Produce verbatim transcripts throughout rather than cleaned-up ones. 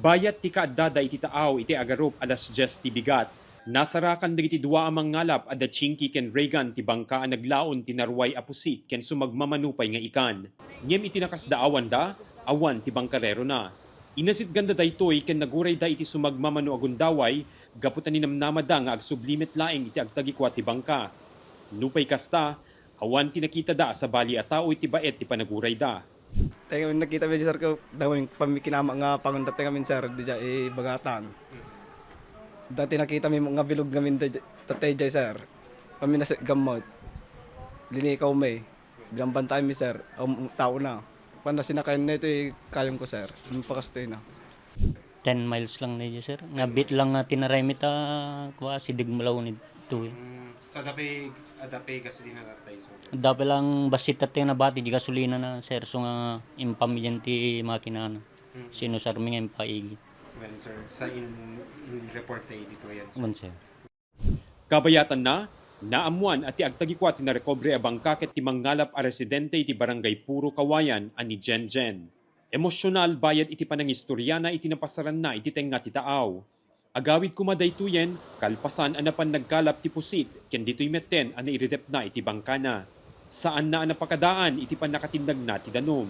Bayat ti kaaddada iti taaw iti agarup alas dies ti bigat, nasarakan dagiti dua a mangngalap a da Chinky ken Reagan ti bangka a naglaon ti naruay a pusit ken sumagmamano pay nga ikan. Ngem iti nakasdaawanda, awan ti bangkarerona. Inasitganda daytoy ken nagurayda iti sumagmamano a gundaway gapu ta ninamnamada nga agsubli met laeng iti agtagikua ti bangka. Nupay kasta, awan ti nakitada a sabali a tao iti baet ti panagurayda. Tayo nakita mi, sir, ko, damo yung pamikinama nga pangunta tayo ngamin, sir, di dya ibagatan. Dati nakita mi nga bilog ngamin, tatay dya, sir. Kami nasa gamot. Linikaw mi. Bilang bantay mi, sir. Um, tao na. Panda sinakayan na ito, eh, kayong ko, sir. Ang pakastoy na. Ten miles lang na, sir. Nga bit lang nga tinaray mi ta, kwa, sidig malaw ni tuwi. Mm, so, adda pay, adda pay gasolina na tayo, sir? Adda pay lang basit tayo nabati, di gasolina na, sir. So nga, impam yan ti makina na. Mm. Sinusar mi nga impaigi. Well, sir, sa in, in report tayo dito yan, sir. Wan, sir. Kabayatanna, naammuan a ti agtagikua ti narekobre a bangka ket ti mangngalap a residente iti Barangay Puro Kawayan a ni Jenjen. Emosyonal bayat iti panangistoriana iti napasaranna iti tengnga ti taaw. Agawid koma daytoyen, kalpasan a napan nagkalap ti pusit ken ditoy metten a nairidepna iti bangkana. Saanna a napakadaan iti pannakatinnagna ti danum.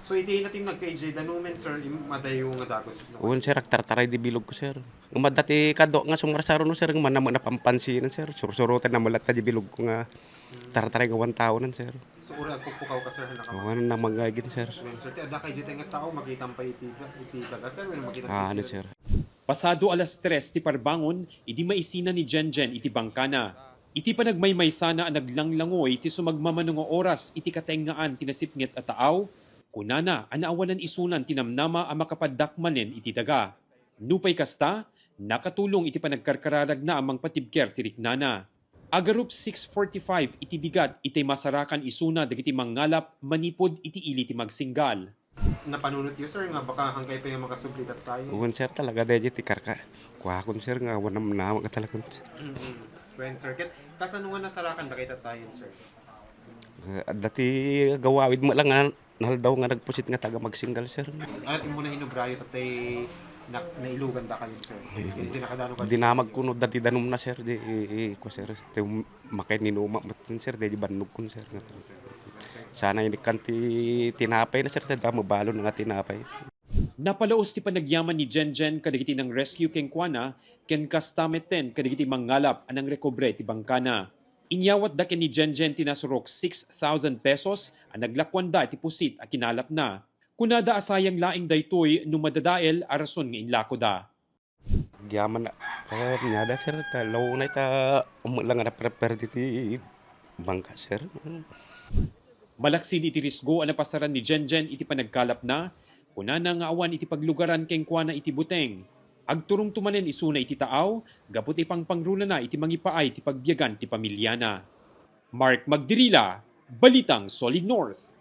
So, iti natinnag ka idiay danumen, sir, im-, madayo nga dagus, no? Wen, sir, agtartaray di bilog ko, sir. Umadda ti kado nga sumarsaruno, sir, nga manamon a pampansinan, sir. Sursuroten na malatta di bilog ko nga tartaray nga one thousand, sir. So, uri agpukpukaw ka, sir, na Oo, nga namangagin, sir. Wen, sir, ti adda kay diay nga tao, makitam pa iti, iti daga, sir, wen makitam Ah, ano, sir? Sir? Pasado alas tres ti parbangon, idi maisina ni Jenjen iti bangkana. Iti panagmaymaysana a naglanglangoy ti sumagmamano nga oras iti katengngaan ti nasipnget a taaw, kunana a naawanan isunan ti namnama a makapaddak manen iti daga. Nupay kasta, nakatulong iti panagkarkararagna a mangpatibker ti riknana. Agarup six forty-five iti bigat itay masarakan isuna dagiti mangngalap manipud iti ili ti magsinggal. Napanunotyo, sir, nga baka hangkay pay nga makasubli tattayen? Wen, sir, talaga daydi ti karka. Kuakon, sir, nga awan namnama nga talaga. Mm-mm. Wen, sir, ket kasano nga nasarakan dagiti tattayen, sir? Eh, adda ti gawawid met lang nga naldaw nga nagpusit nga taga magsinggal, sir. Ano ti immuna hinubrayo tattay na-, nailugan dakayo, sir? Ay, Iti nakadano ka? Dinamag kuno dati danum na, sir, di, i-, i-, ko, sir. Ti Makaininuma met, sir, daydi bannog kun, sir, nga. Sana inikkan ti tinapay na, sir, ta damo balon nga tinapay. Napalaos ti panagyaman ni Jenjen kadagiti nang-rescue kenkuana ken kasta metten kadagiti mangngalap a nangrekobre ti bangkana. Inyawatda ken ni Jenjen ti nasurok six thousand pesos a naglakuanda iti pusit a kinalapna. Kunada a sayang laeng daytoy no madadael a rason nga inlakoda. Agyaman, kaniada, sir, ta launay ta umut lang nga naperper diti bangka, sir. Malaksid iti risgo a napasaran ni Jenjen iti panagkalapna, kunana nga awan iti paglugaran kenkuana iti buteng. Agturongto manen isuna iti taaw gapu ti pangpangrunana iti mangipaay ti pagbiagan ti pamiliana. Mark Magdirila, Balitang Solid North.